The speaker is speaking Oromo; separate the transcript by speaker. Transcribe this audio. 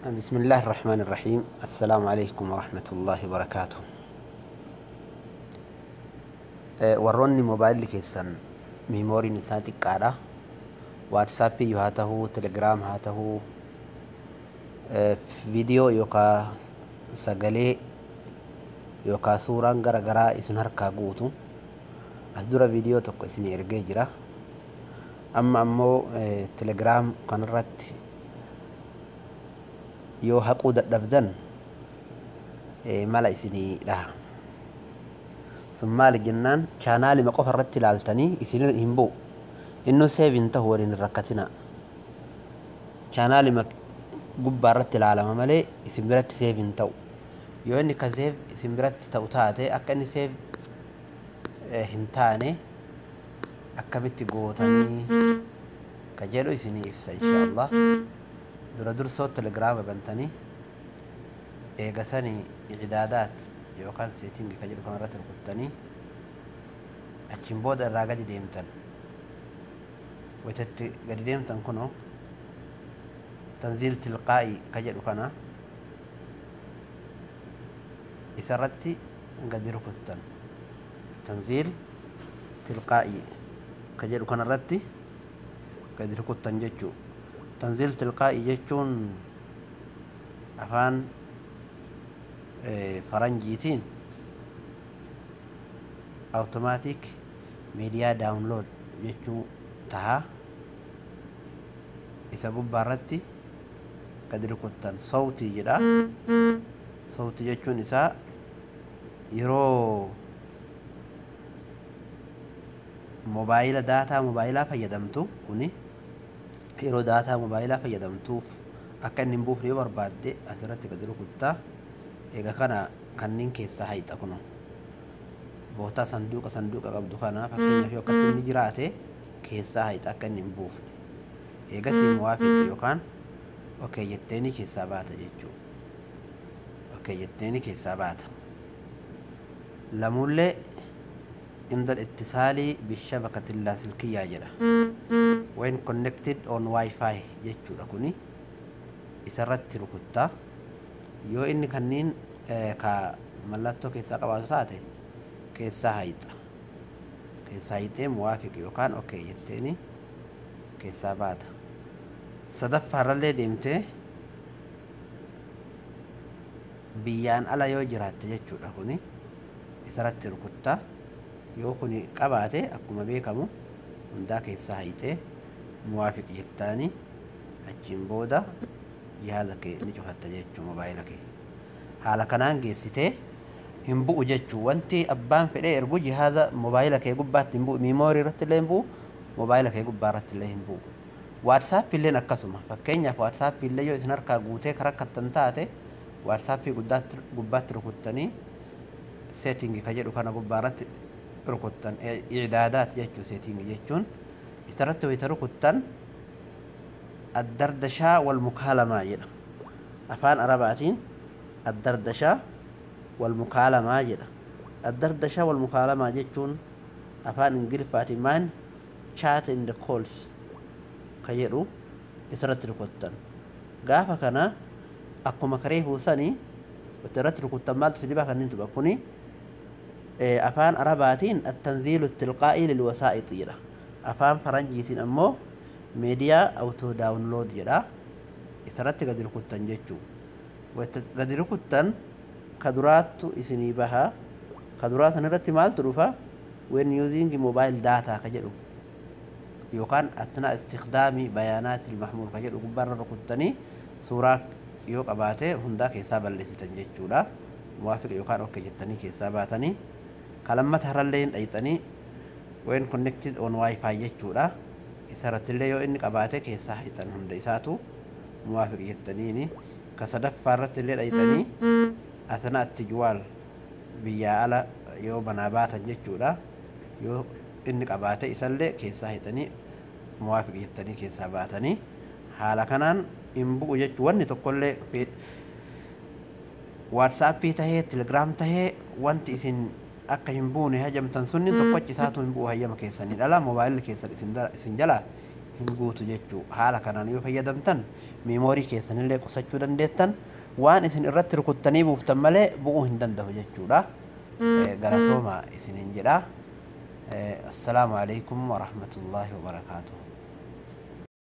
Speaker 1: بسم الله الرحمن الرحيم. السلام عليكم ورحمة الله وبركاته. Warroonni moobaayilli keessan memoryn isaa xiqqaadha, WhatsAppii haa ta'uu, Telegram haa ta'uu, viidiyoo yookaan sagalee yookaan suuraan gara garaa isin harkaa guutu, as dura viidiyoo tokko isin ergee jira. Amma ammoo Telegram kanarratti yoo haquu dadhabdan mala isinii dhaha. Sun maali jennaan, channelima qofa irratti ilaaltanii isin hin bu'u. Innuu save hin ta'u, waliin hin rakkatina. Channelima gubbaa irratti ilaalama malee isin biratti save hin ta'u. Yoo inni ka save isin biratti ta'u taate, akka inni save hin taane akkamitti gootanii ka jedhu isinii ibsa, insha Allah. Dura dursoo Telegrama bantanii, eegasanii إعدادات yookaan setting ka jedhu kanarratti rukuttanii, achiin booda irraa gadi deemtan. Wayitatti gadi deemtan kunoo تنزيل تلقائي ka jedhu kana isarratti gadi rukuttan. تنزيل تلقائي ka jedhu kanarratti gadi rukuttan jechuu. تنزيل تلقائي jechuun afaan faranjiitiin automatic media download jechuu taha. Isa gubbaarratti gadi rukuttan. صوتي jedha. صوتي jechuun isaa yeroo moobaayila, data moobaayilaa fayyadamtu, kuni yeroo data moobaayilaa fayyadamtuuf akka inni hin buufne yoo barbaadde asirratti gadi rukuttaa. Egaa kana kanneen keessaa hayxa kuno bootaa sanduuqa sanduuqa qabdu kana, fakkeenyaaf yoo akkatti inni jiraate, keessaa hayxa akka inni hin buufne. Eegasii موافق yookaan okay jetteeni keessaa baata jechuudha. Okay jetteeni keessaa baata. Lamullee عند الاتصال بالشبكة اللاسلكية jedha. When connected on Wi-Fi jechuudha kuni. Isarratti rukuttaa. Yoo inni kanneen ka mallattoo keessaa qabaatu taate keessaa hayxa. Keessaa hayxee موافق yookaan okay jetteeni keessaa baata. Sadaffaarrallee deemtee biyyaan ala yoo jiraatte jechuudha kuni, isarratti rukuttaa. Yoo kuni qabaate, akkuma beekamu hundaa keessaa hayxee موافق jettaani, achiin booda jihaada kee ni cufatta jechuu moobaayila kee. Haala kanaan geessitee hin bu'u jechuu. Wanti abbaan fedhee ergu jihaada moobaayila kee gubbaatti hin bu'u, memory irratti illee hin bu'u, moobaayila kee gubbaa irratti illee hin bu'u. WhatsAppii illeen akkasuma. Fakkeenyaaf WhatsAppii illee yoo isin harkaa guutee karaa rakkattan taate, WhatsAppii gubbaatti rukuttanii setting ka jedhu kana gubbaa irratti rukuttan. إعدادات jechuu setting jechuun. Isarratti wayita rukuttan الدردشة والمكالمة jedha. Afaan Arabaatiin الدردشة والمكالمة jedha. الدردشة والمكالمة jechuun afaan Ingiliffaatiin maan chat and calls ka jedhu isarratti rukuttan. Gaafa kana akkuma karee fuusanii irratti rukuttan maaltu si dhibaa? Kanneen tuba kuni afaan Arabaatiin التنزيل التلقائي للوسائط jedha. Afaan faranjiitiin ammoo media auto download jedha. Isarratti gadi rukuttan jechuu. Gadi rukuttan ka duraattu isinii baha. Ka duraa san irratti maaltu dhufa? When using mobile data ka jedhu yookaan أثناء استخدام بيانات المحمول ka jedhu gubbaarra rukuttanii, suuraa yoo qabaate hundaa keessaa balleessitan jechuudha. موافق yookaan okay jettanii keessaa baatanii, kalammata harallee hin dhayxanii when connected on Wi-Fi jechuudha. Isarrattillee yoo inni qabaate keessaa hixan hunda isaatu, موافق jettaniini. Ka sadaffaa irratti illee dhayxanii أثناء التجوال, biyyaa ala yoo manaa baatan jechuudha, yoo inni qabaate isallee keessaa hixanii موافق jettanii keessaa baatanii, haala kanaan hin bu'u jechuu. Wanni tokkollee WhatsAppii tahee, Telegram tahee, wanti isin akka hin buune hajamtan sunni tokkochi isaatu hin bu'u. Hayyama keessanii dhala moobaayilli keessan isin jalaa hin Hin guutu jechuu. Haala kanaan yoo fayyadamtan memory keessanillee qusachuu dandeettan, waan isin irratti rukuttanii buuftan malee bu'uu hin danda'u jechuudha. Galatooma isiniin jedha. Assalaamu alaikum warahmatullaahi wabarakaatuh.